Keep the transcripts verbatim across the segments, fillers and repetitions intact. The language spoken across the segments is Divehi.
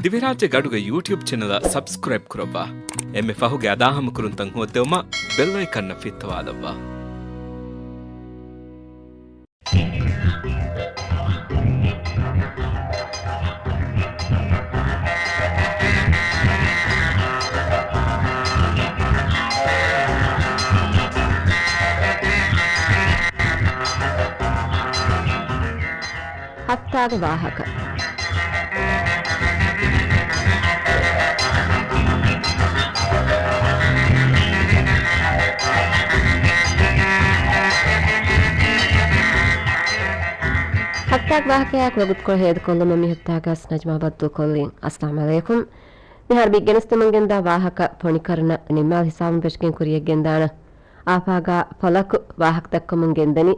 ދިވެހިރާއްޖޭގެ އަޑުގެ ޔޫޓިއުބް ޗެނަލަށް ސަބްސްކްރައިބް ކުރައްވާ. އެންމެ ފަހުގެ އަދާހަމަކުރުންތައް ހޯއްދެވުމަށް ބެލް އައިކަންއަށް ފިއްތަވާލައްވާ. ހަފްތާގެ ވާހަކަ. ހަފްތާގެ ވާހަކަޔާ ކުޑަގޮތުކޮޅު ހޭދަކޮށްލުމަށް މި ހަފްތާގެ އަސް ނަޖްމާ ބައްދަލުކޮށްލީ. އައްސަލާމް ޢަލައިކުމް. މިހާރު މި ގެނެސްދެމުން ގެންދާ ވާހަކަ ފޮނިކަރުނަ ނިންމާލި ހިސާބުން ފެށިގެން ކުރިޔަށް ގެންދާނަން. އާފާގާ ފަލަކު ވާހަކަ ދައްކަމުން ގެންދަނީ.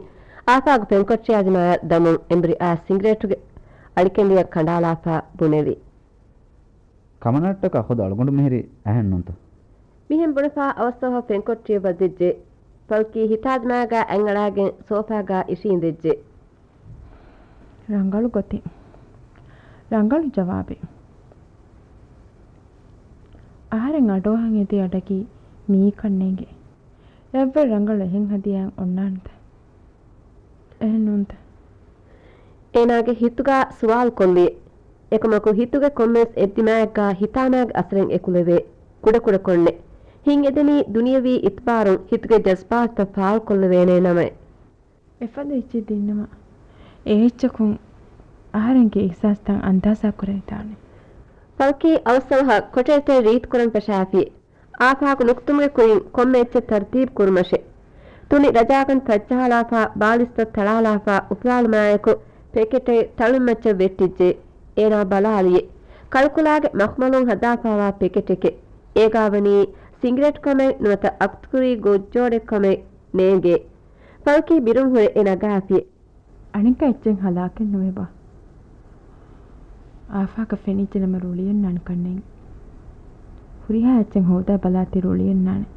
އާފާގު ފެންކޮޓަރިއާ ދިމާޔަށް ދަމުން އެނބުރި އާ ސިނގިރޭޓުގެ އަޅިކެނޑިއަށް ކަނޑާލާފާ ބުނެލި. ކަމަނާއްޓަކާ ޚުދު އަޅުގަނޑު މިހިރީ އަހެއް ނޫންތަ؟ މިހެން ބުނެފާ އަވަސްއަވަހަށް ފެންކޮޓަރިއަށް ވަދެއްޖެ. ފަލްކީ ހިތާދިމާގާ އަތްއަޅާގެން ސޯފާގާ އިށީނދެއްޖެ. ރަނގަޅު ގޮތެއް. ރަނގަޅު ޖަވާބެއް. އަހަރެން އަޑުއަހަން އެދި އަޑަކީ މީކަންނޭނގެ. އެއަށްވެ ރަނގަޅު އެހެން ހަދިޔާއެއް އޮންނާނެތަ؟ އެހެން ނޫންތަ؟ އޭނާގެ ހިތުގާ ސުވާލު ކޮށްލި. އެކަމަކު ހިތުގެ ކޮންމެސް އެއްދިމާއެއްގާ ހިތާމާގެ އަސަރެއް އެކުލެވޭ. ކުޑަކުޑަކޮށްނެ. ހިތް އެދެނީ ދުނިޔަވީ އިތުބާރުން ހިތުގެ ޖަޒްބާތުތައް ފާޅުކޮށްލެވޭނޭ ނަމަ. އެފަދަ އެއްޗެއް ދިންނަމަ، އެ އެއްޗަކުން އަހަރެންގެ އިހްސާސްތައް އަންދާސާ ކުރެވިދާނެ. ފަލްކީ އަވަސްއަވަހަށް ކޮޓަރިތެރެ ރީތިކުރަން ފަށާފި. އާފާގު ނުކުތުމުގެ ކުރިން ކޮންމެ އެއްޗެއް ތަރުތީބު ކުރުމަށެ. ތުނި ރަޖާގަނޑު ތައްޖަހާލާފާ، ބާލިސްތައް ތަޅާލާފާ އުފުލާލުމާއެކު، ޕެކެޓެއް ތަޅުންމައްޗަށް ވެއްޓިއްޖެ. އޭނާ ބަލާލިއެ. ކަޅުކުލާގެ މަޚްމަލުން ހަދާފާވާ ޕެކެޓެކެ. އޭގާ ވަނީ ސިނގިރޭޓް ކަމެއް ނުވަތަ އަކުތުކުރީ ގޯއްޖޯޑެއް ކަމެއް ނޭނގޭ. ފަލްކީ ބިރުން ހުރެ އެ ނަގާފި. އަނެއްކާ އެއްޗެއް ހަލާކެއް ނުވޭބާ. އާފާގަ ފެނިއްޖެ ނަމަ ރުޅިއަންނާނެ ކަންނޭނގެ. ހުރިހާ އެއްޗެއް ހޯދާ ބަލާތީ ރުޅިއަންނާނެ.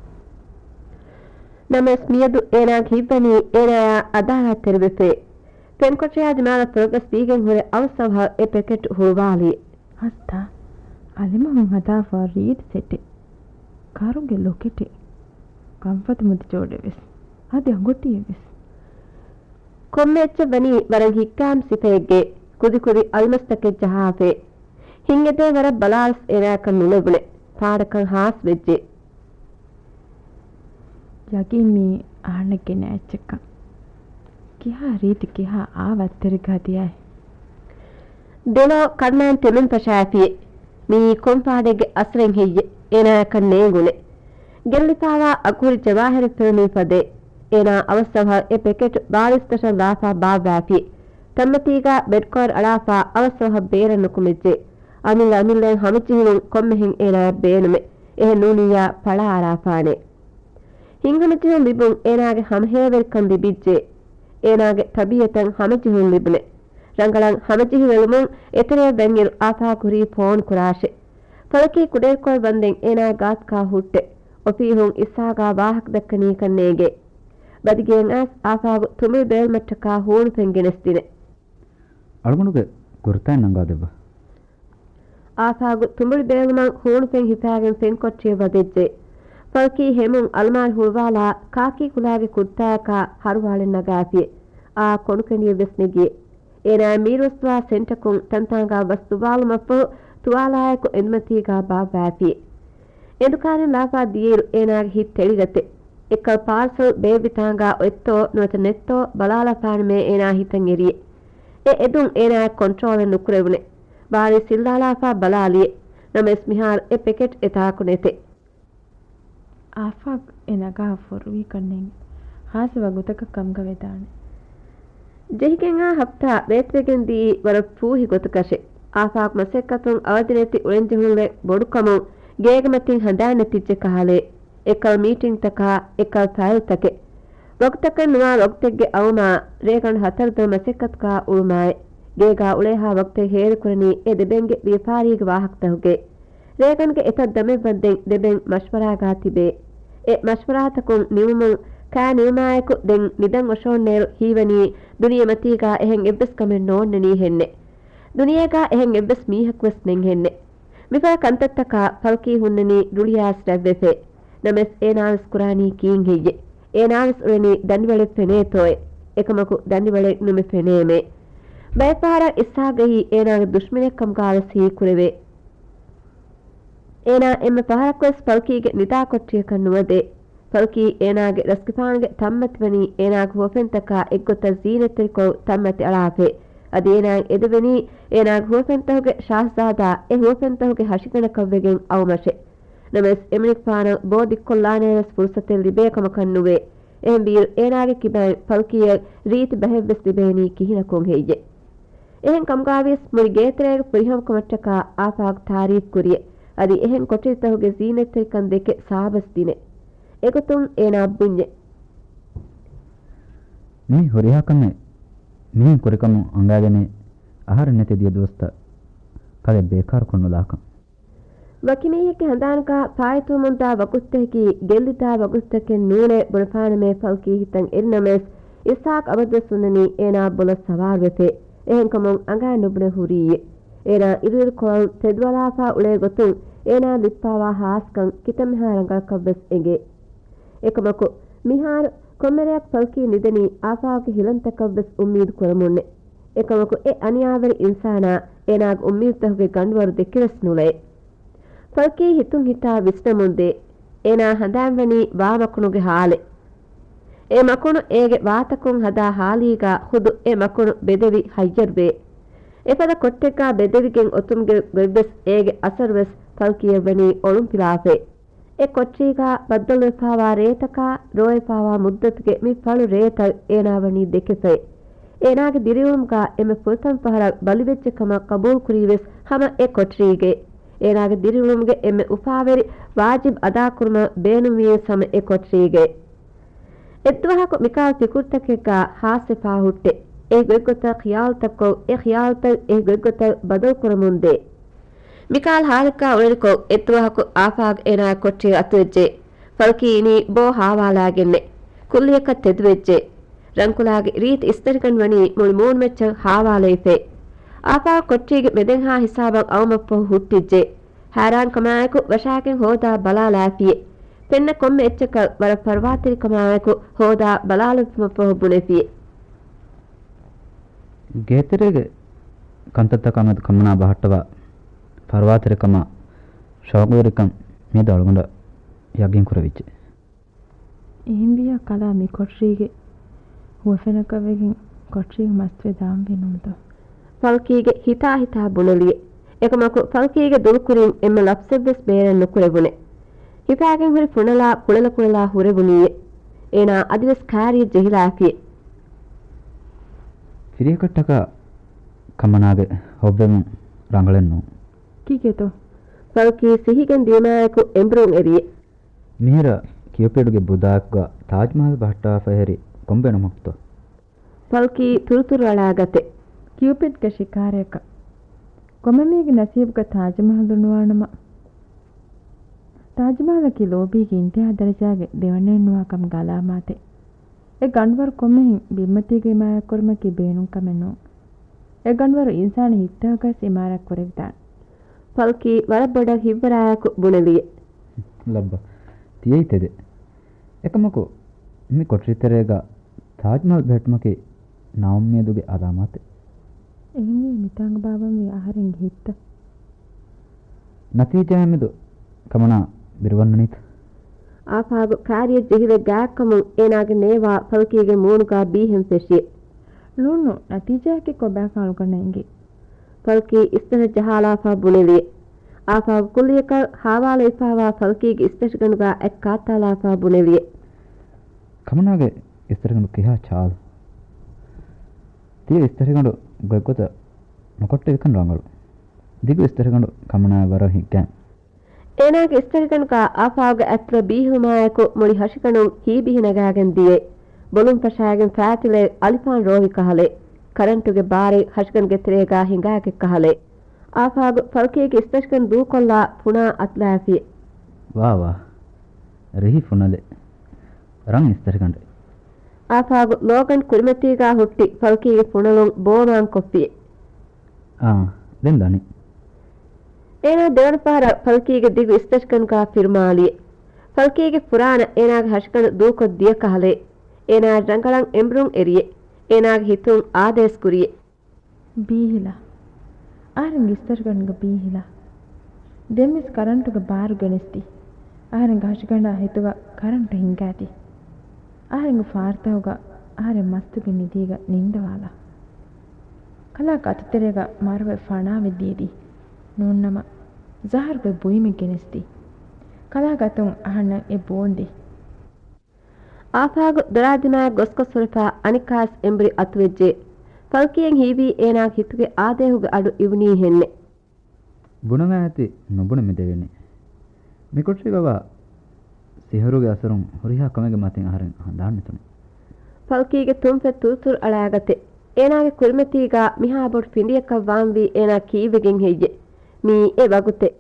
ނަމަވެސް މިއަދު އޭނާގެ ހިތްވަނީ އޭނާޔާ އަދާލާތްތެރިވެފޭ. ފެންކޮޓަރިއާ ދިމާލަށް ފުރަގަސް ދީގެން ހުރެ އަވަސްއަވަހަށް އެ ޕެކެޓް ހުޅުވާލީ. ހަސްތާ، އަލިމަހުން ހަދާފާ ރީތި ސެޓެއް، ކާރުގެ ލޮކެޓެއް، ކަންފަތު މުދި ޖޯޑެއް ވެސް، އަދި އަނގޮޓިއެއް ވެސް. ކޮންމެ އެއްޗެއް ވަނީ ވަރަށް ހިތްގައިމު ސިފައެއްގެ، ކުދިކުދި އަލްމަސްތަކެއް ޖަހާފައި. ހިތްއެދޭ ވަރަށް ބަލާލަސް އޭނާއަކަށް ނުލެބުނެ. ފާޑަކަށް ހާސް ވެއްޖެ. ޔަގީން މީ އަހަންނަށް ގެނައި އެއްޗެއްކަން. ކިހާ ރީތި ކިހާ އާ ވައްތަރެއްގެ ހަދިޔާއެއް. ދެލޯ ކަންނާން ތެމެން ފަށާފި. މިއީ ކޮން ފާޑެއްގެ އަސަރެއް ހެއްޔެ؟ އޭނާއަކަށް ނޭނގުނެ. ގެއްލިފާވާ އަގުހުރި ޖަވާހިރެއް ފެނުނީ ފަދައިން. އޭނާ އަވަސްއަވަހަށް އެ ޕެކެޓް ބާލިސްތަށަށް ލާފާ ބާއްވާފި. ތަންމަތީގާ ބެޑްކަވަރު އަޅާފާ އަވަސްއަވަހަށް ބޭރަށް ނުކުމެއްޖެ. އަމިއްލަ އަމިއްލައިން ހަމަޖެހުނުން ކޮންމެހެން އޭނާއަށް ބޭނުމެއް. އެހެން ނޫނިއްޔާ ފަޅާ އަރާފާނެ. ހިތްހަމަޖެހުން ލިބުން އޭނާގެ ހަމަހޭވެރިކަން ލިބިއްޖެ. އޭނާގެ ތަބީއަތަށް ހަމަޖެހުން ލިބުނެ. ރަނގަޅަށް ހަމަޖެހިވެލުމުން އެތެރެއަށް ވަންއިރު އާފާގު ހުރީ ފޯނު ކުރާށެ. ފަލަކީ ކުޑައިރުކޮޅަށް ވަންދެން އޭނާގެ ގާތަކާ ހުއްޓެ. އޮފީހުން އިސްހާގާ ވާހަކަ ދައްކަނީކަން ނޭނގެ. ބަދިގެއަށް އައިސް އާފާގު ތުނބުޅި ބޭލުމަށްޓަކާ ހޫނު ފެން ގެނެސްދިނެ. އަޅުގަނޑުގެ ކުރުތާއެއް ނަންގާދެއްވާ. އާފާގު ތުނބުޅި ބޭލުމަށް ހޫނު ފެން ހިފާގެން ފެންކޮޓަރިއަށް ވަދެއްޖެ. ފަލްކީ ހެމުން އަލުމާރި ހުޅުވާލާ ކާކީ ކުލާގެ ކުރުތާއަކާ ހަރުވާޅެއް ނަގާފި. އާ ކޮނޑުކެނޑިއެއް ވެސް ނެގި. އޭނާ މީރުއްސުވާ ސެންޓަކުން ތަންތާނގާ ވަސް ދުވާލުމަށްފަހު ތުވާލާއެކު އެނދުމަތީގާ ބާއްވާފި. އެނދުކާރިން ލާފާ ދިޔައިރު އޭނާގެ ހިތް ތެޅިގަތެ. އެއްކަލަ ޕާރްސަލް ބޭއްވިތާނގާ އޮތްތޯ ނުވަތަ ނެތްތޯ ބަލާލާފާނަމޭ އޭނާ ހިތަށް އެރިއެ. އެ އެދުން އޭނާއަށް ކޮންޓްރޯލެއް ނުކުރެވުނެ. ބާރީ ސިއްލާލާފާ ބަލާލިއެ. ނަމަވެސް މިހާރު އެ ޕެކެޓް އެތާކު ނެތެ. އާފާގް އެ ނަގާ ފޮރުވީކަންނޭނގެ. ހާސް ވަގުތަކަށް ކަމުގަ ވެދާނެ. ޖެހިގެން އާ ހަފްތާ ވޭތުވެގެން ދިޔީ ވަރަށް ފޫހި ގޮތަކަށެ. އާފާގް މަސައްކަތުން އަވަދިނެތި އުޅެންޖެހުންލެއް ބޮޑުކަމުން ގޭގެ މަތިން ހަނދާން ނެތިއްޖެ ކަހަލައެ. އެއްކަލަ މީޓިންގްތަކާ، އެއްކަލަ ފައިލްތަކެއް. ވަގުތަކަށް ނުވާ ވަގުތެއްގެ އައުމާ، ރޭގަނޑު ހަތަރު ދުވަހު މަސައްކަތުގާ އުޅުމާއި، ގޭގާ އުޅޭހާ ވަގުތެއް ހޭދަކުރަނީ އެ ދެބެންގެ ވިޔަފާރީގެ ވާހަކަތަކުގައި. ރޭގަނޑުގެ އެތައް ދަމެއް ވަންދެން ދެބެން މަޝްވަރާގާ ތިބޭ. އެ މަޝްވަރާތަކުން ނިމުމުން ކާ ނިމުމާއެކު ދެން ނިދަން އޮށޯންނޭރު ހީވަނީ ދުނިޔެމަތީގާ އެހެން އެއްވެސް ކަމެއް ނޯންނަނީ ހެންނެ. ދުނިޔޭގާ އެހެން އެއްވެސް މީހަކުވެސް ނެން ހެންނެ. މިފަދަ ކަންތައްތަކާ ފަލްކީ ހުންނަނީ ރުޅިއައިސް ރަތްވެފަ. ނަމަވެސް އޭނާވެސް ކުރާނީ ކީއްހެއްޔެ؟ އޭނާވެސް އުޅެނީ ދަނޑިވަޅެއް ފެނޭތޯއެ؟ އެކަމަކު ދަނޑިވަޅެއް ނުމެ ފެނޭމޭ. ބައެއް ފަހަރަށް އިސްހާގައީ އޭނާގެ ދުޝްމަނެއްކަމުގާވެސް ހީކުރެވޭ. އޭނާ އެންމެ ފަހަރަކުވެސް ފަލްކީގެ ނިދާ ކޮޓަރިއަކަށް ނުވަދޭ. ފަލްކީ އޭނާގެ ރަސްގެފާނުގެ ތަންމަތިވަނީ އޭނާގެ ހުވަފެންތަކާ އެއްގޮތަށް ޒީނަތްތެރިކޮށް ތަންމަތި އަޅާފަ. އަދި އޭނާއަށް އެދެވެނީ އޭނާގެ ހުވަފެންތަކުގެ ޝާހްޒާދާ އެ ހުވަފެންތަކުގެ ހަށިގަނޑަކަށްވެގެން އައުމަށެ. ނަމަވެސް އެމަނިކުފާނަށް ބޯ ދިއްކޮށްލާނޭވެސް ފުރުސަތެއް ލިބޭ ކަމަކަށް ނުވޭ. އެހެންވީއިރު އޭނާގެ ކިބައިން ފަލްކީއަށް ރީތި ބަހެއްވެސް ލިބޭނީ ކިހިނަކުން ހެއްޔެ؟ އެހެން ކަމުގާވިޔަސް މުޅި ގޭތެރޭގެ ފުރިހަމަކަމަށްޓަކާ އާފާގު ތާރީފް ކުރިއެ. އަދި އެހެން ކޮޓަރިތަކުގެ ޒީނަތްތެރިކަން ދެކެ ސާބަސް ދިނެ. އެގޮތުން އޭނާ ބުންޏެ. މީ ހުރިހާ ކަމެއް މިހެން ކުރިކަމުން އަނގައިގެން އަހަރެން ނެތި ދިޔަ ދުވަސްތައް ކަލޭ ބޭކާރުކޮށް ނުލާކަން. ވަކި މީހެއްގެ ހަނދާނުގާ ފާއިތުވަމުންދާ ވަގުތުތަކަކީ ގެއްލިދާ ވަގުތުތަކެއް ނޫނޭ ބުނެފާނަމޭ ފަލްކީ ހިތަށް އެރިނަމަވެސް، އިސްހާޤް އަބަދުވެސް ހުންނަނީ އޭނާ ބޮލަށް ސަވާރުވެފަ. އެހެންކަމުން އަނގައިން ނުބުނެ ހުރީއޭ. އޭނާ އިރުއިރުކޮޅުން ތެދުއަޅާފާ އުޅޭ ގޮތުން އޭނާ ލިބިފާވާ ހާސްކަން ކިތަންމެހާ ރަނގަޅަކަށްވެސް އެނގޭ. އެކަމަކު، މިހާރު ކޮންމެ ރެއަކު ފަލްކީ ނިދަނީ އާފާގުގެ ހިލަންތަކަށްވެސް އުއްމީދު ކުރަމުންނެ. އެކަމަކު އެ އަނިޔާވެރި އިންސާނާ އޭނާގެ އުއްމީދުތަކުގެ ގަނޑުވަރު ދެކެވެސް ނުލައެ. ފަލްކީ ހިތުން ހިތާ ވިސްނަމުންދޭ. އޭނާ ހަނދާންވަނީ ވާ މަކުނުގެ ހާލެއް. އެ މަކުނު އޭގެ ވާތަކުން ހަދާ ހާލީގާ ޚުދު އެ މަކުނު ބެދެވި ހައްޔަރުވޭ. އެފަދަ ކޮޓަރެއްގާ ބެދެވިގެން އޮތުމުގެ ގޮތްވެސް އޭގެ އަސަރުވެސް ފަލްކީއަށްވަނީ އޮޅުންފިލާފައެ. އެ ކޮޓަރީގާ ބައްދަލުވެފާވާ ރޭތަކާ ރޯވެފާވާ މުއްދަތުގެ މި ފަޅު ރޭތައް އޭނާ ވަނީ ދެކެފައެ. އޭނާގެ ދިރިއުޅުމުގާ އެންމެ ފުރަތަމަ ފަހަރަށް ބަލިވެއްޖެ ކަމަށް ޤަބޫލުކުރީވެސް ހަމަ އެ ކޮޓަރީގައި. އޭނާގެ ދިރިއުޅުމުގެ އެންމެ އުފާވެރި ވާޖިބު އަދާކުރުމަށް ބޭނުންވީވެސް ހަމަ އެ ކޮޓަރީގައި. އެއްދުވަހަކު މިކަހަލަ ފިކުރުތަކެއްގާ ހާސްވެފާ ހުއްޓެ. އެ ގޮތްގޮތަށް ޚިޔާލުތައްކޮށް، އެ ޚިޔާލުތައް އެ ގޮތްގޮތަށް ބަދަލުކުރަމުންދޭ. މިކަހަލަ ހާލެއްގާ އުޅެނިކޮށް، އެއްދުވަހަކު އާފާގް އޭނާގެ ކޮޓަރިއަށް އަތުވެއްޖެ. ފަލްކީ އިނީ ބޯ ހާވާލާގެންނެ. ކުއްލިއަކަށް ތެދުވެއްޖެ. ރަންކުލާގެ ރީތި އިސްތަށިގަނޑު ވަނީ މުޅި މޫނުމައްޗަށް ހާވާލައިފައި. އާފާގް ކޮޓަރީގެ މެދެންހާ ހިސާބަށް އައުމަށްފަހު ހުއްޓިއްޖެ. ހައިރާންކަމާއެކު ވަށާގެން ހޯދާ ބަލާލާފިއެ. ފެންނަ ކޮންމެ އެއްޗަކަށް ވަރަށް ފަރުވާތެރިކަމާއެކު ހޯދާ ބަލާލެވުމަށްފަހު ބުނެފިއެ. ގޭތެރޭގެ ކަންތައްތަކާމެދު ކަމަނާ ބަހައްޓަވާ ފަރުވާތެރިކަމާ ޝައުޤުވެރިކަން މިއަދު އަޅުގަނޑަށް ޔަގީން ކުރެވިއްޖެ. އެހެންވިއްޔާ ކަލާ މި ކޮޓަރީގެ ހުވަފެނަކަށްވެގެން ކޮޓަރީގެ މަސްތުވެ ދާންވީ ނޫންތޯ؟ ފަލްކީގެ ހިތާ ހިތާ ބުނެލިއެ. އެކަމަކު ފަލްކީގެ ދުލުކުރިން އެންމެ ލަފްޒެއްވެސް ބޭރަށް ނުކުރެވުނެ. ހިފާގެން ހުރި ފުނަލާ ކުޅެލަ ކުޅެލާ ހުރެވުނީއެ. އޭނާ އަދިވެސް ކާރިއަށް ޖެހިލާފިއެ. ފިރިއަކަށްޓަކާ ކަމަނާގެ ހޮއްވެމުން ރަނގަޅެއް ނޫން. ކީކޭތޯ؟ ފަލްކީ ސިހިގެން ދިޔުމާއެކު އެނބުރުން އެރިއެ. މިހިރަ ކިއުޕިޑްގެ ބުދާއެކުގަ ތާޖްމަހަލް ބަހައްޓާފަ ހެރި ކޮން ބޭނުމަކުތޯ؟ ފަލްކީ ތުރުތުރުއަޅާގަތެ. ކިއުޕިޑްގެ ޝިކާރަޔަކަށް. ކޮންމެ މީގެ ނަސީބުގަ ތާޖްމަހަލު ނުވާނަމަ، ތާޖްމަހަލަކީ ލޯބީގެ އިންތިހާ ދަރަޖާގެ ދެވަނައެއްނުވާ ކަމުގެ އަލާމާތެއް. އެ ގަނޑުވަރު ކޮންމެހެން ބިންމަތީގައި މާޔަކުރުމަކީ ބޭނުން ކަމެއް ނޫން. އެ ގަނޑުވަރު އިންސާނީ ހިތްތަކަކަށް ވެސް އިމާރާތް ކުރެވިދާނެ. ފަލްކީ ވަރަށް ބޮޑަށް ހިތްވަރާއެކު ބުނެލިއެ. ލައްބަ، ތިޔައީ ތެދެއް. އެކަމަކު، މި ކޮޓަރިތެރޭގަ ތާޖްމަހަލް ބެހެއްޓުމަކީ ނާއުއްމީދުގެ އަލާމާތެއް. އެހެންވީ މިތާނގަ ބާއްވަންވީ އަހަރެންގެ ހިތްތައް. ނަތީޖާއާމެދު ކަމަނާ ބިރުވަންނަނީތަ؟ އާފާގު ކާރިއަށް ޖެހިލެއް ގާތްކަމުން އޭނާގެ ނޭވާ ފަލްކީގެ މޫނުގާ ބީހެން ފެށިއެ. ނޫން ނޫން، ނަތީޖާއަކީ ކޮބާކަން އަޅުގަނޑަށް އެނގޭ. ފަލްކީ އިސްތަށަށް ޖަހާލާފާ ބުނެލިއެ. އާފާގު ކުއްލިއަކަށް ހާވާލައިފާވާ ފަލްކީގެ އިސްތަށިގަނޑުގާ އެއް ކާއްތާލާފާ ބުނެލިއެ. ކަމަނާގެ އިސްތަށިގަނޑު ކިހާ ޗާލު. ތިޔަ އިސްތަށިގަނޑު ގޮތްގޮތަށް ނުކޮށްޓެވިކަން ރަނގަޅު. ދިގު އިސްތަށިގަނޑު ކަމަނާއަށް ވަރަށް ހިތްގައިމު. އޭނާގެ އިސްތަށިގަނޑުގާ އާފާގުގެ އަތްލަ ބީހުމާއެކު މުޅި ހަށިގަނޑުން ހީބިހި ނަގާގެން ދިޔައެ. ބޮލުން ފަށާގެން ފާތިލައެއް އަލިފާން ރޯވި ކަހަލައެއް. ކަރަންޓުގެ ބާރެއް ހަށިގަނޑުގެ ތެރޭގާ ހިނގާގެ ކަހަލައެއް. އާފާގު ފަލްކީގެ އިސްތަށިގަނޑު ދޫކޮށްލާ ފުނާ އަތުލާފިއެ. ވާ ވާ. ރިހި ފުނަލެއް. ރަން އިސްތަށިގަނޑެއް. އާފާގު ލޯގަން ކުރިމަތީގާ ހުއްޓި ފަލްކީގެ ފުނަލުން ބޯ މާން ކޮށްފިއެ. އާ، ދެން ދަނީ. އޭނާ ދެވަނަ ފަހަރަށް ފަލްކީގެ ދިގު އިސްތަށިގަނޑުގާ ފިރުމާލިއެ. ފަލްކީގެ ފުރާނަ އޭނާގެ ހަށިގަނޑު ދޫކޮށް ދިޔަ ކަހަލެ. އޭނާ ރަނގަޅަށް އެނބުރުން އެރިއެ. އޭނާގެ ހިތުން އާދޭސް ކުރިއެ. ބީހިލާ. އަހަރެންގެ އިސްތަށިގަނޑުގަ ބީހިލާ. ދެންވެސް ކަރަންޓުގެ ބާރު ގެނެސްދީ. އަހަރެންގެ ހަށިގަނޑާ ހިތުގަ ކަރަންޓު ހިނގާތީ. އަހަރެންގެ ފާރުތަކުގަ އަހަރެން މަސްތުގެ ނިދީގަ ނިންދަވާލާ. ކަލާ އަތުތެރޭގަ މަރުވެ ފަނާވެ ދިޔަދީ. ނޫންނަމަ ޒަހަރުގެ ބުއިމެއް ގެނެސްދީ. ކަލާގެ އަތުން އަހަންނަށް އެ ބޯންދީ. އާފާގު ދޮރާ ދިމާއަށް ގޮސްގޮސް ހުރެފާ އަނެއްކާވެސް އެނބުރި އަތުވެއްޖެ. ފަލްކީއަށް ހީވީ އޭނާގެ ހިތުގެ އާދޭހުގެ އަޑު އިވުނީހެންނެއް. ބުނަމާ އެތި ނުބުނެ މި ދެވެނީ. މި ކުއްށީގަވާ ސިހުރުގެ އަސަރުން ހުރިހާ ކަމެއްގެ މަތިން އަހަރެން ހަނދާން ނެތުނު. ފަލްކީގެ ތުންފަތް ތުރުތުރު އަޅާގަތެ. އޭނާގެ ކުރިމަތީގާ މިހާ ބޮޑު ފިނޑިޔަކަށް ވާންވީ އޭނާ ކީއްވެގެން ހެއްޔެ؟ މީ އެ ވަގުތެއް.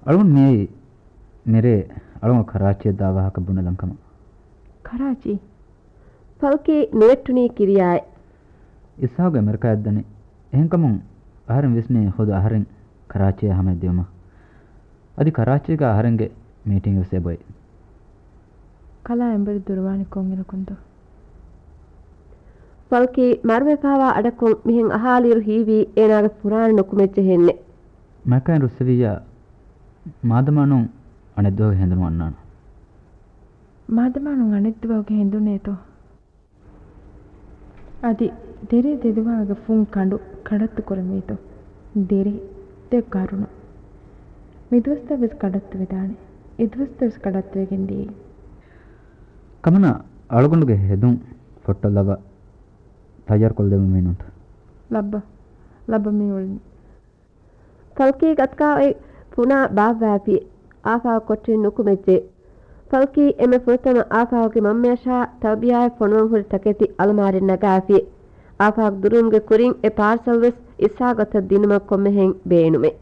އަޅުގަނޑު މިއައީ މިރޭ އަޅުގަނޑު ކަރާޗީއަށް ދާ ވާހަކަ ބުނެލަން ކަމަށް. ކަރާޗީ؟ ފަލްކީ ނުވެއްޓުނީ ކިރިޔާއެއް. އިސްހާގު އެމެރިކާއަށް ދަނީ. އެހެންކަމުން އަހަރެން ވިސްނީ ހުދު އަހަރެން ކަރާޗީއާ ހަމަޔަށް ދިޔުމަށް. އަދި ކަރާޗީގަ އަހަރެންގެ މީޓިންގެ ވެސް އެބައޮތް. ކަލާ އެނބުރި ދުރުވާނީ ކޮންއިރަކުންތޯ؟ ފަލްކީ މަރުވެފާވާ އަޑަކުން މިހެން އަހާލިއިރު ހީވީ އޭނާގެ ފުރާނަ ނުކުމެއްޖެހެންނެއް. މައިކާއިން ރުއްސެވިއްޔާ މާދަމާނު އަނެއްދުވަހުގެ ހެނދުނު އަންނާނަން. މާދަމާނު އަނެއްދުވަހުގެ ހެނދުނޭތޯ؟ އަދި ދެރޭ ދެދުވާވެގެ ފުން ކަނޑު ކަޑައްތު ކުރަންވީތޯ؟ ދެރޭ ދެ ގަރުނު. މިދުވަސްތައް ވެސް ކަޑައްތު ވެދާނެ. އެދުވަސްތައް ވެސް ކަޑައްތު ވެގެން ދިޔައީ. ކަމަނާ އަޅުގަނޑުގެ ހެދުން ފޮއްޓަށް ލައްވާ ތައްޔާރު ކޮށްލެވުމޭ ނޫންތަ؟ ލައްބަ. ލައްބަ މި އުޅެނީ. ފަލްކީ ގަތުގާ އޮތް ފުނާ ބާއްވާފި. އާފާގު ކޮޓަރިން ނުކުމެއްޖެ. ފަލްކީ އެންމެ ފުރަތަމަ އާފާގުގެ މަންމަޔަށާ ތަރުބިޔާއެއް ފޮނުވަން ހުރި ތަކެތި އަލުމާރިން ނަގާފި. އާފާގު ދުރުވުމުގެ ކުރިން އެ ޕާރސަލް ވެސް އިސްހާގު އަތަށް ދިނުމަށް ކޮންމެހެން ބޭނުމެއް.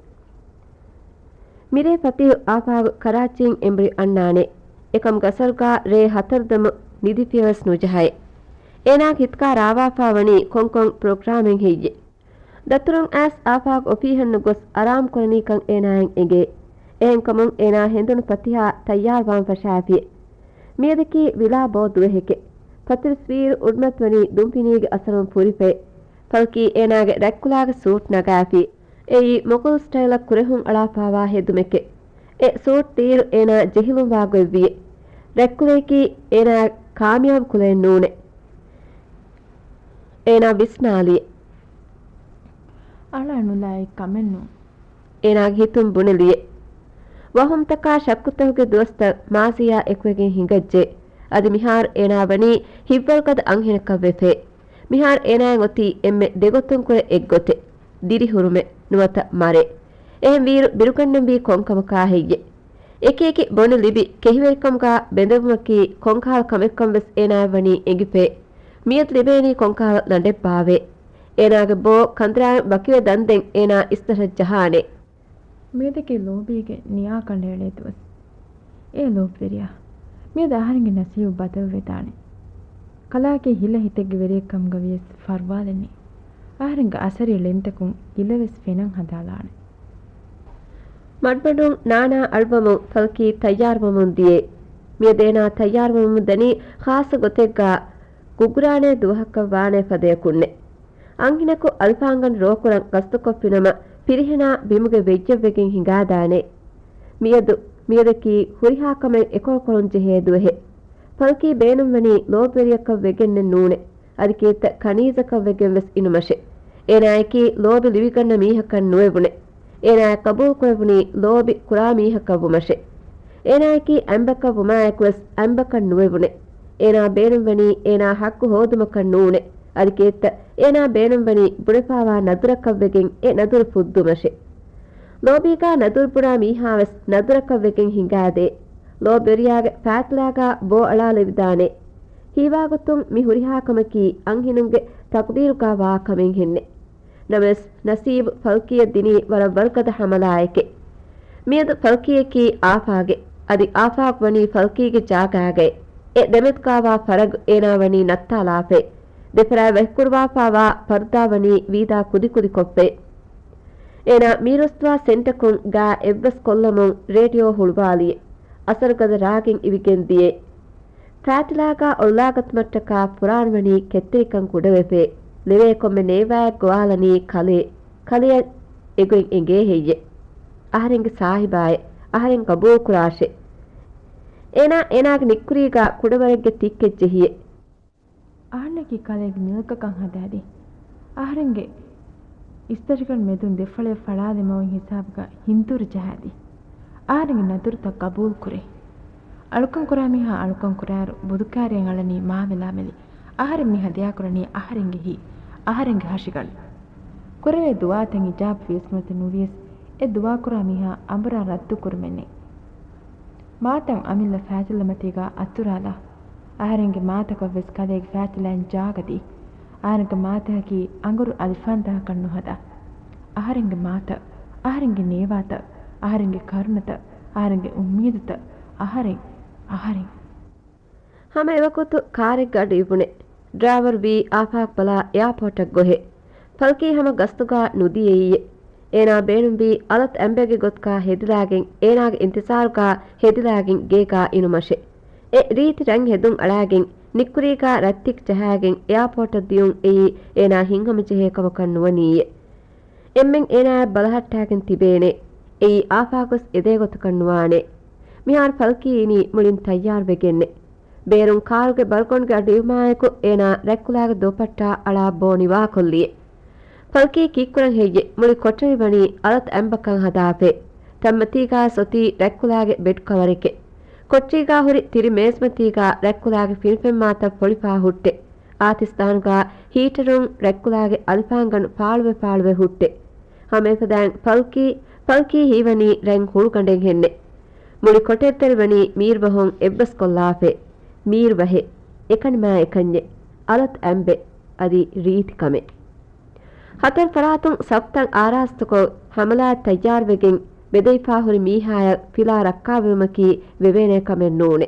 މިރޭ ފަތީހު އާފާގު ކަރާޗީން އެނބުރި އަންނާނެ. އެކަމުގެ އަސަރުގާ ރޭ ހަތަރު ދަމު ނިދިފިޔަވެސް ނުޖަހައެ. އޭނާގެ ހިތުގާ ރާވާފާ ވަނީ ކޮންކޮން ޕްރޮގްރާމެއް ހެއްޔެ؟ ދަތުރުން އައިސް އާފާގު އޮފީހަށް ނުގޮސް އަރާމު ކުރަނީކަން އޭނާއަށް އެނގޭ. އެހެންކަމުން އޭނާ ހެނދުނު ފަތިހާ ތައްޔާރުވާން ފަށާފި. މިއަދަކީ ވިލާ ބޯ ދުވަހެކެ. ފަތިރަސްވީއިރު އުޑުމަތި ވަނީ ދުންފިނީގެ އަސަރުން ފުރިފައި. ފަލްކީ އޭނާގެ ރަތްކުލާގެ ސޫޓް ނަގާފި. އެއީ މޮގުލް ސްޓައިލަށް ކުރެހުން އަޅާފާވާ ހެދުމެކެ. އެ ސޫޓް ދިއިރު އޭނާ ޖެހިލުންވާ ގޮތްވިއެ. ރަތްކުލަޔަކީ އޭނާ ކާމިޔާބު ކުލައެއް ނޫނެ. އޭނާ ވިސްނާލިއެ. އަޅާ ނުލާއި ކަމެއްނު. އޭނާގެ ހިތުން ބުނެލިއެ. ވަހުމްތަކާ ޝައްކުތަކުގެ ދުވަސްތައް މާޒީއާ އެކުވެގެން ހިނގައްޖެ. އަދި މިހާރު އޭނާ ވަނީ ހިތްވަރުގަދަ އަންހެނަކަށް ވެފޭ. މިހާރު އޭނާއަށް އޮތީ އެންމެ ދެގޮތުން ކުރެ އެއްގޮތެއް. ދިރިހުރުމެއް ނުވަތަ މަރެއް. އެހެންވީއިރު ބިރުގަންނަންވީ ކޮންކަމަކާ ހެއްޔެ؟ އެކިއެކި ބޮނި ލިބި ކެހިވެރިކަމުގާ ބެނދެވުމަކީ ކޮންކަހަލަ ކަމެއްކަން ވެސް އޭނާއަށް ވަނީ އެނގިފައެ. މިއަދު ލިބޭނީ ކޮންކަހަލަ ލަނޑެއްބާވޭ؟ އޭނާގެ ބޯ ކަނދުރާއިން ވަކިވެ ދަންދެން އޭނާ އިސްތަށަށް ޖަހާނެ. މިއަދަކީ ލޯބީގެ ނިޔާކަނޑައެޅޭ ދުވަސް. އޭ ލޯބިވެރިޔާ، މިއަދު އަހަރެންގެ ނަސީބު ބަދަލުވެދާނެ. ކަލާއަކީ ހިލަ ހިތެއްގެ ވެރިއެއްކަމުގަ ވިޔަސް ފަރުވާލެއް ނެތް. އަހަރެންގެ އަސަރީ ޅެންތަކުން އިލަވެސް ފެނަން ހަދާލާނެ. މަޑުމަޑުން ނާނާ އަޅުވަމުން ފަލްކީ ތައްޔާރުވަމުން ދިޔައީ. މިއަދު އޭނާ ތައްޔާރުވަމުން ދަނީ ޚާއްޞަ ގޮތެއްގާ ގުގުރާނޭ ދުވަހަކަށް ވާނޭ ފަދަޔަކުންނެ. އަންހެނަކު އަލްފާންގަނޑު ރޯކުރަން ގަސްތުކޮށްފިނަމަ، ފިރިހެނާ ބިމުގެ ވެއްޔަށްވެގެން ހިނގާދާނެ. މިއަދު، މިއަދަކީ ހުރިހާ ކަމެއް އެކޮޅުކޮޅުން ޖެހޭ ދުވަހެއް. ފަލްކީ ބޭނުންވަނީ ލޯބިވެރިޔަކަށް ވެގެންނެއް ނޫނެ. އަދި ކީއްތަ ކަނީޒަކަށް ވެގެން ވެސް އިނުމަށެ. އޭނާއަކީ ލޯބި ލިބިގަންނަ މީހަކަށް ނުވެވުނެ. އޭނާއަށް ޤަބޫލުކުރެވުނީ ލޯބި ކުރާ މީހަކަށް ވުމަށެ. އޭނާއަކީ އަނބަކަށް ވުމާއެކުވެސް އަނބަކަށް ނުވެވުނެ. އޭނާ ބޭނުންވަނީ އޭނާ ޙައްޤު ހޯދުމަކަށް ނޫނެ. އަދި ކީއްތަ އޭނާ ބޭނުންވަނީ ބުނެފާވާ ނަދުރަކަށްވެގެން އެ ނަދުރު ފުއްދުމަށެ. ލޯބީގާ ނަދުރު ބުނާ މީހާވެސް ނަދުރަކަށްވެގެން ހިނގާދޭ. ލޯބިވެރިޔާގެ ފާތުލާގާ ބޯ އަޅާލެވިދާނެ. ހީވާގޮތުން މި ހުރިހާ ކަމަކީ އަންހެނުންގެ ތަޤްދީރުގާ ވާ ކަމެއްހެންނެ. ނަމަވެސް، ނަސީބު ފަލްކީއަށް ދިނީ ވަރަށް ވަރުގަދަ ހަމަލާއެކެ. މިއަދު ފަލްކީއަކީ އާފާގެ، އަދި އާފާގު ވަނީ ފަލްކީގެ ޖާގާގައެ. އެ ދެމެދުގާވާ ފަރަގު އޭނާ ވަނީ ނައްތާލާފައެ. ދެފަރާތް ވަކިކުރުވާފާވާ ޕަރުދާ ވަނީ ވީދާ ކުދިކުދިކޮށްފައެ. އޭނާ މީރުއްސުވާ ސެންޓަކުން ގާ އެއްވެސް ކޮށްލަމުން ރޭޑިއޯ ހުޅުވާލި. އަސަރުގަދަ ރާގެއް އިވިގެން ދިޔަ. ފާތިލާގާ އޮޅުލާގަތުމަށްޓަކާ ފުރާނަވަނީ ކެތްތެރިކަން ކުޑަވެފޭ. ލެވޭ ކޮންމެ ނޭވާއެއް ގޮވާލަނީ ކަލޭ، ކަލެއަށް އެގޮތް އެނގޭ ހެއްޔެ؟ އަހަރެންގެ ސާހިބާއޭ، އަހަރެން ގަބޫލުކުރާށޭ. އޭނާ އޭނާގެ ނިއްކުރީގާ ކުޑަވަރެއްގެ ތިއްކެއް ޖެހިއެ. އަހަންނަކީ ކަލޭގެ މިލްކަކަށް ހަދާދީ. އަހަރެންގެ އިސްތަށިގަނޑު މެދުން ދެފަޅައި ފަޅާލެއް މަވިން ހިސާބުގަ ހިންތޫރި ޖަހާދީ. އަހަރެންގެ ނަދުރުތައް ގަބޫލުކުރޭ. އަޅުކަން ކުރާ މީހާ އަޅުކަން ކުރާއިރު ބުދުކާރިއަށް އަޅަނީ މާވެލާމެލި. އަހަރެން މި ހަދިޔާކުރަނީ އަހަރެންގެ ހިތް، އަހަރެންގެ ހަށިގަނޑު. ކުރެވޭ ދުޢާތައް އިޖާބަ ވިޔަސް ނުވިޔަސް، އެ ދުޢާކުރާ މީހާ އަނބުރާ ރައްދު ކުރުމެއް ނެތް. މާތަން އަމިއްލަ ފާތިލް މަތީގާ އަތުރާލާ. އަހަރެންގެ މާތަކަށްވެސް ކަލޭގެ ފާތިލާއިން ޖާގަ ދީ. އަހަރެންގެ މާތަކަކީ އަނގުރު އަލިފާންތަކަކަށް ނުހަދާ. އަހަރެންގެ މާތައް، އަހަރެންގެ ނޭވާތައް، އަހަރެންގެ ކަރުނަތައް، އަހަރެންގެ އުއްމީދުތައް، އަހަރެން، އަހަރެން. ހަމަ އެވަގުތު ކާރެއްގެ އަޑު އިވުނެ. ޑްރައިވަރު ވީ އާފާޤް ބަލާ އެއާޕޯޓަށް ގޮހެ. ފަލްކީ ހަމަ ގަސްތުގާ ނުދިޔައީއެ. އޭނާ ބޭނުންވީ އަލަތު އަނބެއްގެ ގޮތުގާ ހެދިލާގެން، އޭނާގެ އިންތިޒާރުގާ ހެދިލާގެން ގޭގާ އިނުމަށެ. އެ ރީތި ރަން ހެދުން އަޅާގެން، ނިއްކުރީގާ ރައްތިކް ޖަހާގެން އެއާޕޯޓަށް ދިޔުން އެއީ އޭނާ ހިތްހަމަޖެހޭ ކަމަކަށް ނުވަނީއެ. އެންމެން އޭނާއަށް ބަލަހައްޓާގެން ތިބޭނެ. އެއީ އާފާޤުވެސް އެދޭ ގޮތަކަށް ނުވާނެ. މިހާރު ފަލްކީ އިނީ މުޅިން ތައްޔާރުވެގެންނެ. ބޭރުން ކާރުގެ ބަލްކޮންގެ އަޑު އިވުމާއެކު އޭނާ ރަތްކުލާގެ ދުޕައްޓާ އަޅާ ބޯ ނިވާކޮށްލިއެ. ފަލްކީ ކީއްކުރަން ހެއްޔެ؟ މުޅި ކޮޓަރި ވަނީ އަލަތު އަނބަކަށް ހަދާފައި. ތަންމަތީގާ އޮތީ ރަތްކުލާގެ ބެޑް ކަވަރެކެ. ކޮޓަރީގާ ހުރި ތިރި މޭޒުމަތީގާ ރަތްކުލާގެ ފިނިފެންމާތައް ފޮޅިފާ ހުއްޓެ. އާތިސްދާނުގާ ހީޓަރުން ރަތްކުލާގެ އަލިފާންގަނޑު ފާޅުވެ ފާޅުވެ ހުއްޓެ. ހަމައެފަދައިން ފަލްކީ، ފަލްކީ ހީވަނީ ރަތް ހުޅުގަނޑެއްހެންނެ. މުޅި ކޮޓަރިތެރެވަނީ މީރުބަހުން އެއްބަސްކޮށްލާފައި. މީރުބަހެއް. އެކަނިމާ އެކަންޏެއް. އަލަތު އަނބެއް. އަދި ރީތި ކަމެއް. ހަތަރު ފަރާތުން ސަފުތައް އާރާސްތުކޮށް، ހަމަލާއަށް ތައްޔާރުވެގެން، ބެދެވިފާ ހުރި މީހާޔަށް ފިލާ ރައްކާވުމަކީ ވެވޭނެ ކަމެއް ނޫނެ.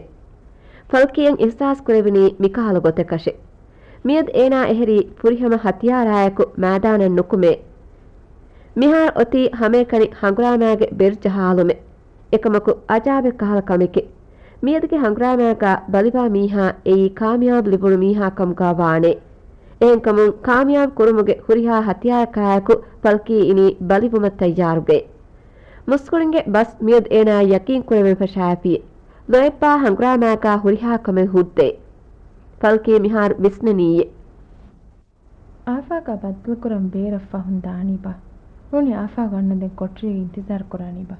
ފަލްކީއަށް އިހްސާސް ކުރެވުނީ މިކަހަލަ ގޮތަކަށެ. މިއަދު އޭނާ އެހެރީ ފުރިހަމަ ހަތިޔާރާއެކު މައިދާނަށް ނުކުމޭ. މިހާރު އޮތީ ހަމައެކަނި ހަނގުރާމާގެ ބެރު ޖަހާލުމެއް. އެކަމަކު އަޖާބެއް ކަހަލަ ކަމެކޭ. މިއަދުގެ ހަނގުރާމާގާ ބަލިވާ މީހާ އެއީ ކާމިޔާބު ލިބުނު މީހާ ކަމުގާ ވާނެ. އެހެންކަމުން ކާމިޔާބު ކުރުމުގެ ހުރިހާ ހަތިޔާރަކާއެކު ފަލްކީ އިނީ ބަލިވުމަށް ތައްޔާރުގައި. މުސްކުޅިންގެ ބަސް މިއަދު އޭނާއަށް ޔަޤީން ކުރެވެން ފަށާފި. ލޯތްބާ ހަނގުރާމާގާ ހުރިހާ ކަމެއް ހުއްދައި. ފަލްކީ މިހާރު ވިސްނަނީއޭ. އާފާޤާ ބައްދަލުކުރަން ބޭރަށް ފަހުން ދާނީބާ؟ ނޫނީ އާފާޤު އަންނަ ދެން ކޮޓަރީގަ އިންތިޒާރު ކުރާނީބާ؟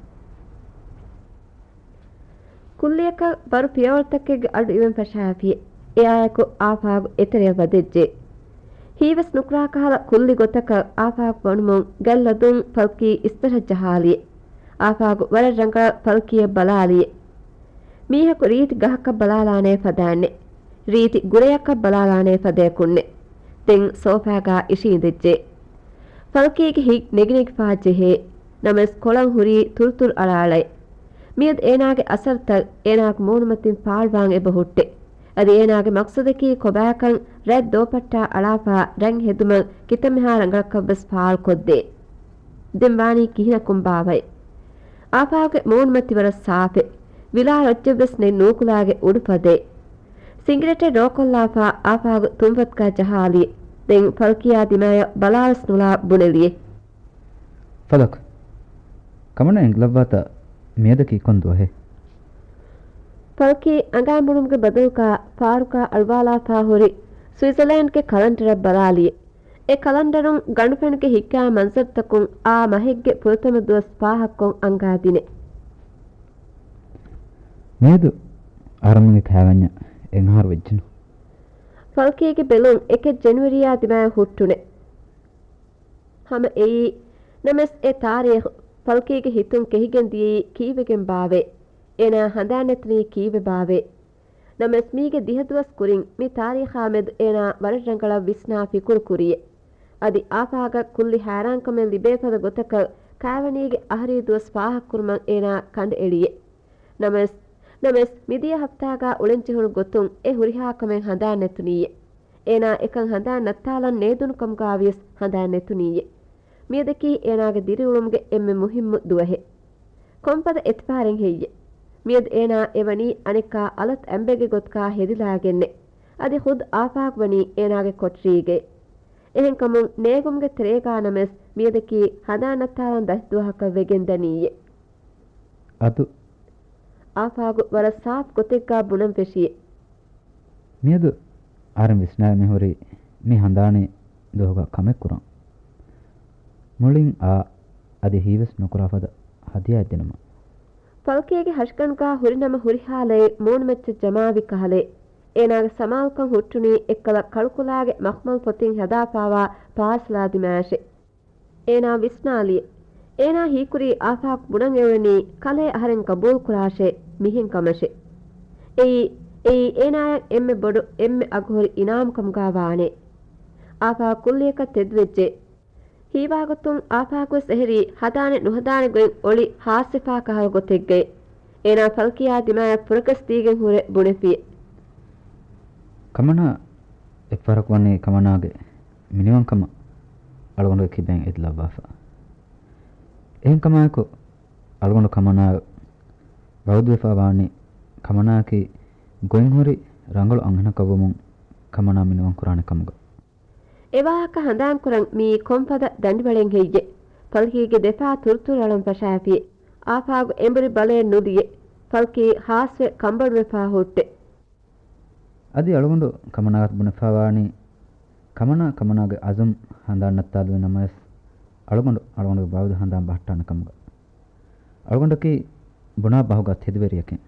ކުއްލިއަކަށް ވަރު ފިޔަވަޅުތަކެއްގެ އަޑު އިވެން ފަށާފި. އެއާއެކު އާފާޤު އެތެރެއަށް ވަދެއްޖެ. ހީވެސް ނުކުރާ ކަހަލަ ކުއްލި ގޮތަކަށް އާފާޤު ވަނުމުން ގަތްލަދުން ފަލްކީ އިސްތަށަށް ޖަހާލި. އާފާޤު ވަރަށް ރަނގަޅަށް ފަލްކީއަށް ބަލާލި. މީހަކު ރީތި ގަހަކަށް ބަލާލާނޭ ފަދައިންނެ. ރީތި ގުރެއަކަށް ބަލާލާނޭ ފަދަޔަކުންނެ. ދެން ސޯފާގާ އިށީނދެއްޖެ. ފަލްކީގެ ހިތް ނެގިނެގިފާ ޖެހޭ. ނަމަވެސް ކޮޅަށް ހުރީ ތުރުތުރު އަޅާއަޅައި. މިއަދު އޭނާގެ އަސަރުތައް އޭނާގެ މޫނުމަތިން ފާޅުވާން އެބަ ހުއްޓެ. އަދި އޭނާގެ މަޤްޞަދަކީ ކޮބާކަން ރަތް ދޯޕައްޓާ އަޅާފާ ރަން ހެދުމަށް ކިތަންމެހާ ރަނގަޅަކަށްވެސް ފާޅުކޮށްދޭ. ދެން ވާނީ ކިހިނަކުން ބާވައި؟ އާފާގެ މޫނުމަތި ވަރަށް ސާފެ. ވިލާ ރޮއްޗެއްވެސް ނެތް ނޫކުލާގެ އުޑު ފަދައި. ސިނގިރޭޓެއް ރޯކޮށްލާފާ އާފާގު ތުންފަތުގާ ޖަހާލި. ދެން ފަލްކީއާ ދިމާޔަށް ބަލާވެސް ނުލާ ބުނެލި. ފަލަކް، ކަމަނާ އެނގިލައްވާތަ މިއަދަކީ ކޮން ދުވަހެއް؟ ފަލްކީ އަނގައިމުޅުމުގެ ބަދަލުގާ ފާރުގާ އަޅުވާލާފާ ހުރި ސުއިޒަލޭންޑްގެ ކަލަންޑަރަށް ބަލާލި. އެ ކަލަންޑަރުން ގަނޑުފެނުގެ ހިތްގާ މަންޒަރުތަކުން އާ މަހެއްގެ ފުރަތަމަ ދުވަސް ފާހަގަކޮށް އަންގާދިނެ. މިއަދު އަހަރެމެންގެ ކާވެންޏަށް އެއް އަހަރު ވެއްޖެނު. ފަލްކީގެ ބެލުން އެކެއް ޖެނުއަރީއާ ދިމާޔަށް ހުއްޓުނެ. ހަމަ އެއީ، ނަމަވެސް އެ ތާރީޚު ފަލްކީގެ ހިތުން ކެހިގެން ދިޔައީ ކީއްވެގެން ބާވޭ؟ އޭނާ ހަނދާން ނެތުނީ ކީއްވެ ބާވޭ؟ ނަމަވެސް މީގެ ދިހަ ދުވަސް ކުރިން މި ތާރީޚާ މެދު އޭނާ ވަރަށް ރަނގަޅަށް ވިސްނާ ފިކުރު ކުރިއެ. އަދި އާފާގަށް ކުއްލި ހައިރާންކަމެއް ލިބޭ ފަދަ ގޮތަކަށް ކާވެނީގެ އަހަރީ ދުވަސް ފާހަގަކުރުމަށް އޭނާ ކަނޑައެޅިއެ. ނަމަވެސް، ނަމަވެސް މިދިޔަ ހަފްތާގާ އުޅެންޖެހުނު ގޮތުން އެ ހުރިހާ ކަމެއް ހަނދާން ނެތުނީއެ. އޭނާ އެކަން ހަނދާން ނައްތާލަން ނޭދުނު ކަމުގާވިޔަސް ހަނދާން ނެތުނީއެ. މިއަދަކީ އޭނާގެ ދިރިއުޅުމުގެ އެންމެ މުހިއްމު ދުވަހެއް. ކޮންފަދަ އެތިފާރެއް ހެއްޔެ؟ މިއަދު އޭނާ އެވަނީ އަނެއްކާ އަލަށް އަނބެއްގެ ގޮތަކާ ހެދިލާގެންނެ. އަދި ޚުދު އާފާޤު ވަނީ އޭނާގެ ކޮޓަރީގައި. އެހެންކަމުން ނޭނގުމުގެ ތެރޭގާ ނަމަވެސް މިއަދަކީ ހަނދާން ނައްތާލަން ދަތި ދުވަހަކަށް ވެގެން ދަނީއޭ. އަދު އާފާޤު ވަރަށް ސާފު ގޮތެއްގާ ބުނަން ފެށިއޭ. މިއަދު އަހަރެން ވިސްނާ މިހުރީ މި ހަނދާނީ ދުވަހުގަ ކަމެއް ކުރަން. މުޅިން އާ، އަދި ހީވެސް ނުކުރާ ފަދަ ހަދިޔާއެއް ދިނުމަށް. ފަލްކީގެ ހަށިގަނޑުގާ ހުރިނަމަ ހުރިހާ ލައެއް މޫނުމައްޗަށް ޖަމާވި ކަހަލައެއް. އޭނާގެ ސަމާލުކަން ހުއްޓުނީ އެއްކަލަ ކަޅުކުލާގެ މަޚްމަލް ފޮތިން ހަދާފާވާ ޕާސަލާ ދިމާޔަށޭ. އޭނާ ވިސްނާލި. އޭނާ ހީކުރީ އާފާޤު ބުނަން އެޅުނީ ކަލޭ އަހަރެން ގަބޫލުކުރާށޭ މިހެން ކަމަށޭ. އެއީ، އެއީ އޭނާޔަށް އެންމެ ބޮޑު، އެންމެ އަގުހުރި އިނާމު ކަމުގާ ވާނެ. އާފާޤު ކުއްލިއަކަށް ތެދުވެއްޖެ. ހީވާގޮތުން އާފާޤުވެސް އެހެރީ ހަދާނެ ނުހަދާނެ ގޮތް އޮޅި ހާސްވެފާ ކަހަލަ ގޮތެއްގައި. އޭނާ ފަލްކީއާ ދިމާޔަށް ފުރަގަސްދީގެން ހުރެ ބުނެފި. ކަމަނާ އެއްފަހަރަކު ވަނީ ކަމަނާގެ މިނިވަންކަމަށް އަޅުގަނޑުގެ ކިބައިން އެދިލައްވާފަ. އެހެންކަމާއެކު އަޅުގަނޑު ކަމަނާ ވައުދުވެފަ ވާނީ ކަމަނާއަކީ ގޮތްހުރި ރަނގަޅު އަންހެނަކަށްވުމުން ކަމަނާ މިނިވަންކުރާނެ ކަމުގަ. އެވާހަކަ ހަނދާންކުރަން މިއީ ކޮންފަދަ ދަނޑިވަޅެއް ހެއްޔެ؟ ފަލްކީގެ ދެފާ ތުރުތުރު އަޅަން ފަށާފި. އާފާގު އެނބުރި ބަލައެއް ނުލިޔެ. ފަލްކީ ހާސްވެ ކަނބަޑުވެފާ ހުއްޓެ. އަދި އަޅުގަނޑު ކަމަނާއަށް ބުނެފާވާނީ، ކަމަނާ ކަމަނާގެ އަޒުމް ހަނދާން ނައްތާލުވި ނަމަވެސް، އަޅުގަނޑު އަޅުގަނޑުގެ ވައުދު ހަނދާން ބަހައްޓާނެ ކަމުގަ. އަޅުގަނޑަކީ ބުނާ ބަހުގަ ތެދުވެރިޔަކެއް،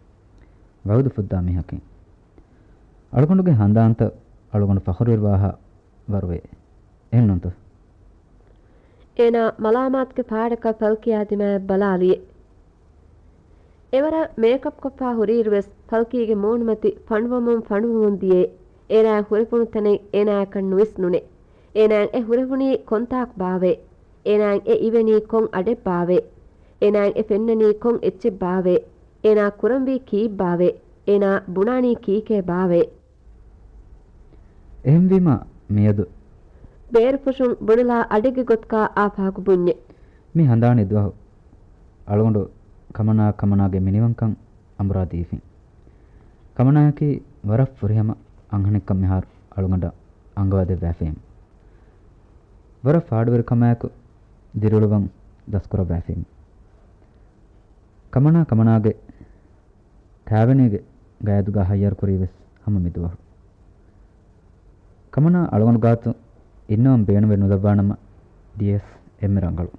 ވައުދު ފުއްދާ މީހަކެއް. އަޅުގަނޑުގެ ހަނދާންތައް އަޅުގަނޑު ފަޚުރުވެރިވާހާ ވަރުވޭ. އެހެންނޫންތަ؟ އޭނާ މަލާމާތުގެ ފާޑަކަށް ފަލްކީއާ ދިމާޔަށް ބަލާލިއެ. އެވަރަށް މޭކަޕްކޮށްފާ ހުރިއިރުވެސް ފަލްކީގެ މޫނުމަތި ފަނޑުވަމުން ފަނޑުވަމުން ދިޔައެ. އޭނާއަށް ހުރެފުނު ތަނެއް އޭނާއަކަށް ނުވިސްނުނެ. އޭނާއަށް އެ ހުރެފުނީ ކޮންތާކު ބާވައޭ؟ އޭނާއަށް އެ އިވެނީ ކޮން އަޑެއް ބާވައޭ؟ އޭނާއަށް އެ ފެންނަނީ ކޮން އެއްޗެއް ބާވައޭ؟ އޭނާ ކުރަންވީ ކީއްބާވައޭ؟ އޭނާ ބުނާނީ ކީކޭ ބާވައޭ؟ އެހެންވީމަ މިއަދު ބޭރުފުށުން ބުނެލާ އަޑެއްގެ ގޮތުގަ އާފާޤު ބުންޏެ. މި ހަނދާނީ ދުވަހު އަޅުގަނޑު ކަމަނާ ކަމަނާގެ މިނިވަންކަން އަނބުރާ ދީފިން. ކަމަނާއަކީ ވަރަށް ފުރިހަމަ އަންހެނެއްކަން މިހާރު އަޅުގަނޑަށް އަންގަވާދެއްވާފީމު. ވަރަށް ފާޑުވެރިކަމާއެކު ދިރިއުޅުވަން ދަސްކުރައްވާފީމު. ކަމަނާ ކަމަނާގެ ކާވެނީގެ ގަޔަދުގާ ހައްޔަރުކުރީވެސް ހަމަ މިދުވަހު. ކަމަނާ އަޅުގަނޑު ގާތު އިންނަވަން ބޭނުންވެ ނުލައްވާނަމަ ދިޔަސް އެންމެ ރަނގަޅު.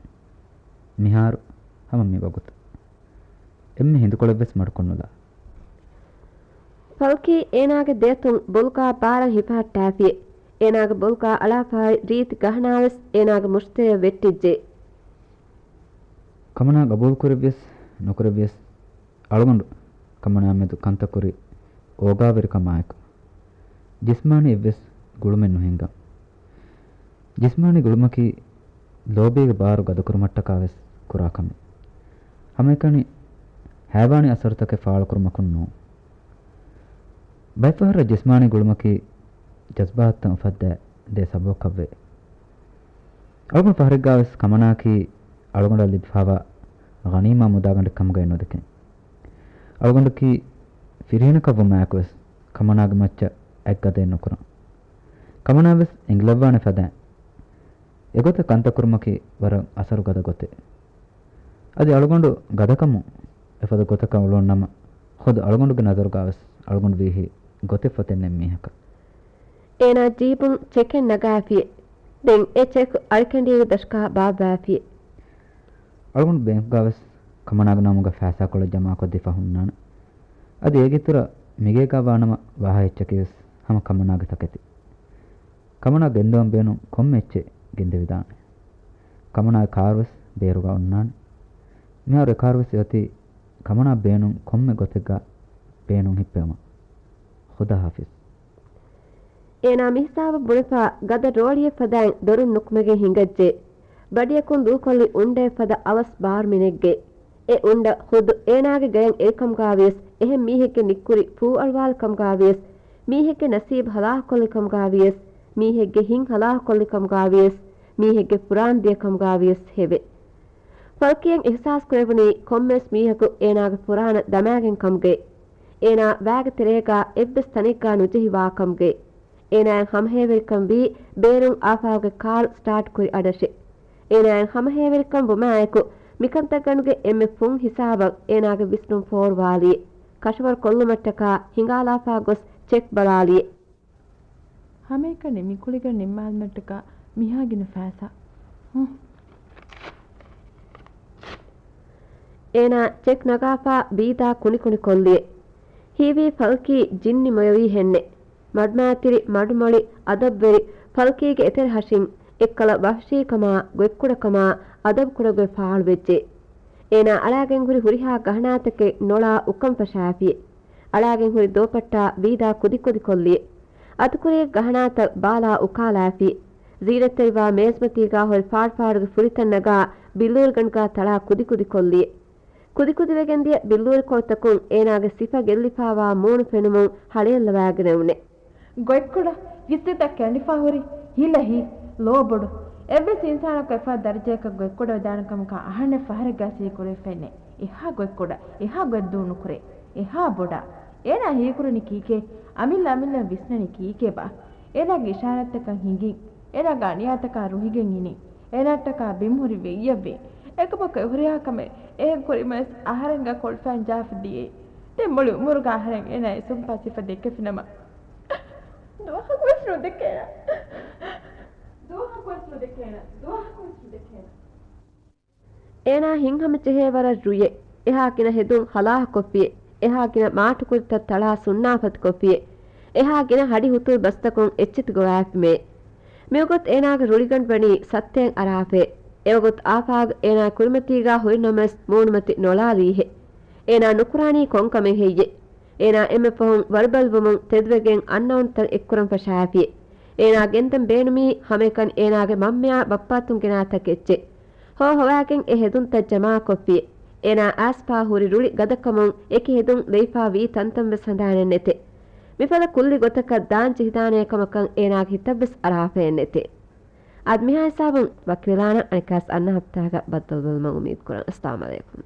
މިހާރު ހަމަ މި ވަގުތު. އެންމެ ހިނދުކޮޅެއްވެސް މަޑުކޮށްނުލާ. ފަލްކީ އޭނާގެ ދެއަތުން ބޮލުގާ ބާރަށް ހިފަހައްޓާފި. އޭނާގެ ބޮލުގާ އަޅާފާއި ރީތި ގަހަނާވެސް އޭނާގެ މުށިތެރެއަށް ވެއްޓިއްޖެ. ކަމަނާ ގަބޫލުކުރެއްވިޔަސް ނުކުރެއްވިޔަސް، އަޅުގަނޑު ކަމަނާމެދު ކަންތައް ކުރީ އޯގާވެރިކަމާއެކު. ޖިސްމާނީ އެއްވެސް ގުޅުމެއް ނުހިނގާ. ޖިސްމާނީ ގުޅުމަކީ ލޯބީގެ ބާރު ގަދަކުރުމަށްޓަކާވެސް ކުރާ ކަމެއް. ހަމައެކަނި ހައިވާނީ އަސަރުތަކެއް ފާޅުކުރުމަކުން ނޫން. ބައެއްފަހަރަށް ޖިސްމާނީ ގުޅުމަކީ ޖަޒްބާތުތައް އުފައްދައިދޭ ސަބަބަކަށްވޭ. އަޅުގަނޑު ފަހަރެއްގާވެސް ކަމަނާއަކީ އަޅުގަނޑަށް ލިބިފާވާ ޣަނީމާ މުދާގަނޑެއް ކަމުގައި ނުދެކެން. އަޅުގަނޑަކީ ފިރިހެނަކަށްވުމާއެކުވެސް ކަމަނާގެ މައްޗަށް އަތްގަދައެއް ނުކުރަން. ކަމަނާވެސް އެނގިލައްވާނެ ފަދައިން. އެގޮތަށް ކަންތައް ކުރުމަކީ ވަރަށް އަސަރު ގަދަ ގޮތެއް. އަދި އަޅުގަނޑު ގަދަކަމުން އެފަދަ ގޮތަކަށް އުޅުނު ނަމަ، ޚުދު އަޅުގަނޑުގެ ނަޒަރުގާވެސް އަޅުގަނޑު ވީހި ގޮތެއް ފޮތެއް ނެތް މީހަކަށް. އޭނާ ޖީބުން ޗެކެއް ނަގާފި. ދެން އެ ޗެކް އަޅިކަނޑީގެ ދަށުގާ ބާއްވާފި. އަޅުގަނޑު ބޭންކުގާވެސް ކަމަނާގެ ނަމުގަ ފައިސާކޮޅެއް ޖަމާކޮށްދީފަ ހުންނާނެ. އަދި އޭގެއިތުރަށް މިގޭގާ ވާނަމަ ވާހަކަ އެއްޗަކީވެސް ހަމަ ކަމަނާގެ ތަކެތި. ކަމަނާ ގެންދަވަން ބޭނުން ކޮންމެ އެއްޗެއް ގެންދެވިދާނެ. ކަމަނާގެ ކާރުވެސް ބޭރުގަ އޮންނާނެ. މިހާރު އެ ކާރުވެސް އޮތީ ކަމަނާ ބޭނުން ކޮންމެ ގޮތެއްގަ ބޭނުން ހިއްޕެވުމަށް. ޚުދާ ހާފިޒް. އޭނާ މިހިސާބަށް ބުނެފާ ގަދަ ރޯޅިއެއް ފަދައިން ދޮރުން ނުކުމެގެން ހިނގައްޖެ. ބަޑިއަކުން ދޫކޮށްލި އުނޑައެއް ފަދަ އަވަސް ބާރު މިނެއްގެ. އެ އުނޑަށް ޚުދު އޭނާގެ ގަޔަށް އެރިކަމުގާވިޔަސް، އެހެން މީހެއްގެ ނިއްކުރި ފޫއަޅުވާލި ކަމުގާވިޔަސް، މީހެއްގެ ނަސީބު ހަލާކޮށްލި ކަމުގާވިޔަސް، މީހެއްގެ ހިތް ހަލާކޮށްލި ކަމުގާވިޔަސް، މީހެއްގެ ފުރާން ދިޔަ ކަމުގާ ވިޔަސް ހެވެ. ފަލްކީއަށް އިހްސާސް ކުރެވުނީ ކޮންމެވެސް މީހަކު އޭނާގެ ފުރާނަ ދަމާގެން ކަމުގައި. އޭނާ ވާގެ ތެރޭގާ އެއްވެސް ތަނެއްގާ ނުޖެހި ވާ ކަމުގައި. އޭނާއަށް ހަމަހޭވެރިކަން ވީ ބޭރުން އާފާގެ ކާލް ސްޓާޓް ކުރި އަޑަށެ. އޭނާއަށް ހަމަހޭވެރިކަން ވުމާއެކު މިކަންތައްގަނޑުގެ އެންމެ ފުން ހިސާބަށް އޭނާގެ ވިސްނުން ފޯރުވާލިއެ. ކަށަވަރު ކޮށްލުމަށްޓަކާ ހިނގާލާފާ ގޮސް ޗެކް ބަލާލިއެ. ހަމައެކަނި މި ކުޅިގަނޑު ނިންމާލުމަށްޓަކާ މިހާ ގިނަ ފައިސާ. ހުން. އޭނާ ޗެކް ނަގާފާ ވީދާ ކުނިކުނި ކޮށްލިއެ. ހީވީ ފަލްކީ ޖިންނި މޮޔަވީހެންނެއް. މަޑުމައިތިރި، މަޑުމޮޅި، އަދަބުވެރި، ފަލްކީގެ އެތެރެ ހަށިން އެއްކަލަ ވަހްޝީކަމާ، ގޮތްކުޑަކަމާ، އަދަބުކުޑަގޮތް ފާޅުވެއްޖެ. އޭނާ އަޅާގެން ހުރި ހުރިހާ ގަހަނާތަކެއް ނޮޅާ އުކަން ފަށާފި. އަޅާގެން ހުރި ދޯޕައްޓާ ވީދާ ކުދިކުދި ކޮށްލި. އަތުކުރިއެއް ގަހަނާތައް ބާލާ އުކާލާފި. ޒީނަތްތެރިވާ މޭޒުމަތީގާ ހުރި ފާޑުފާޑުގެ ފުރިތައް ނަގާ ބިއްލޫރިގަނޑުގާ ތަޅާ ކުދިކުދި ކޮށްލި. ކުދިކުދިވެގެންދިޔަ ބިއްލޫރިކޮޅުތަކުން އޭނާގެ ސިފަ ގެއްލިފާވާ މޫނު ފެނުމުން ހަޅޭއްލަވާގެނެވުނެ. ގޮތްކުޑަ، ހިއްސިތައް ކެނޑިފާ ހުރި، ހިލަ ހި، ލޯބޮޑު. އެއްވެސް އިންސާނަކު އެފަދަ ދަރަޖައަކަށް ގޮތްކުޑަވެދާނެ ކަމަކާ އަހަންނެއް ފަހަރެއްގާ ސީކުރެވިފައެއްނެއް. އެހާ ގޮތްކުޑަ، އެހާ ގޮތްދޫ ނުކުރޭ، އެހާ ބޮޑާ. އޭނާ ހީކުރަނީ ކީކޭ؟ އަމިއްލަ އަމިއްލަ ވިސްނަނީ ކީކޭބާ؟ އޭނާގެ އިޝާރާތްތަކަށް ހިނގިން، އޭނާގެ އަނިޔާތަކާ ރުހިގެން އިނިން، އޭނާއަށްޓަކާ ބިން ހުރި ވެއްޔަށްވި. އެކަމަކު އެ ހުރިހާ ކަމެއް އެހެން ކުރީމަވެސް އަހަރެންގެ އަކު އޮޅިފައިން ޖާފަ ދިޔައީ. ދެން މުޅި އުމުރުގަ އަހަރެން އޭނާ އެ ސުންޕާ ސިފަ ދެކެފިނަމަ، ދުވަހަކުވެސް ނުދެކޭނަ. ދުވަހަކުވެސް ނުދެކޭނަ. ދުވަހަކުވެސް ނުދެކޭނަ. އޭނާ ހިތްހަމަޖެހޭ ވަރަށް ރުއެއް. އެހާ ގިނަ ހެދުން ހަލާކުކޮށްފިއެ. އެހާ ގިނަ މާޓުކުރިތައް ތަޅާ ސުންނާފަތިކޮށްފިއެ. އެހާ ގިނަ ހަޑި ހުތުރު ބަސްތަކުން އެއްޗެތި ގޮވާފިމޭ. މިވަގުތު އޭނާގެ ރުޅިގަނޑު ވަނީ ސައްތައެއް އަރާފައެ. އެވަގުތު އާފާގު އޭނާ ކުރިމަތީގާ ހުރިނަމަވެސް މޫނުމަތި ނޮޅާލީހެ. އޭނާ ނުކުރާނީ ކޮންކަމެއް ހެއްޔެ؟ އޭނާ އެންމެ ފަހުން ވަރުބަލިވުމުން ތެދުވެގެން އަންނައުންތައް އެއްކުރަން ފަށާފި. އޭނާ ގެންދަން ބޭނުމީ ހަމައެކަނި އޭނާގެ މަންމަޔާ ބައްޕައަތުން ގެނާ ތަކެއްޗެއް. ހޯ ހޮވާގެން އެ ހެދުންތައް ޖަމާކޮށްފި. އޭނާ އައިސްފާ ހުރި ރުޅި ގަދަކަމުން އެކި ހެދުން ލެވިފާ ވީ ތަންތަންވެސް ހަނދާނެއް ނެތެ. މިފަދަ ކުއްލި ގޮތަކަށް ދާން ޖެހިދާނޭ ކަމަކަށް އޭނާގެ ހިތަށްވެސް އަރާފައެއް ނެތެ. އަދި މިހާ ހިސާބުން ވަކިވެލާނަން އަނެއްކާވެސް އަންނަ ހަފްތާގަ ބައްދަލުވެލުމަށް އުއްމީދު ކުރަން. އައްސަލާމު ޢަލައިކުމް.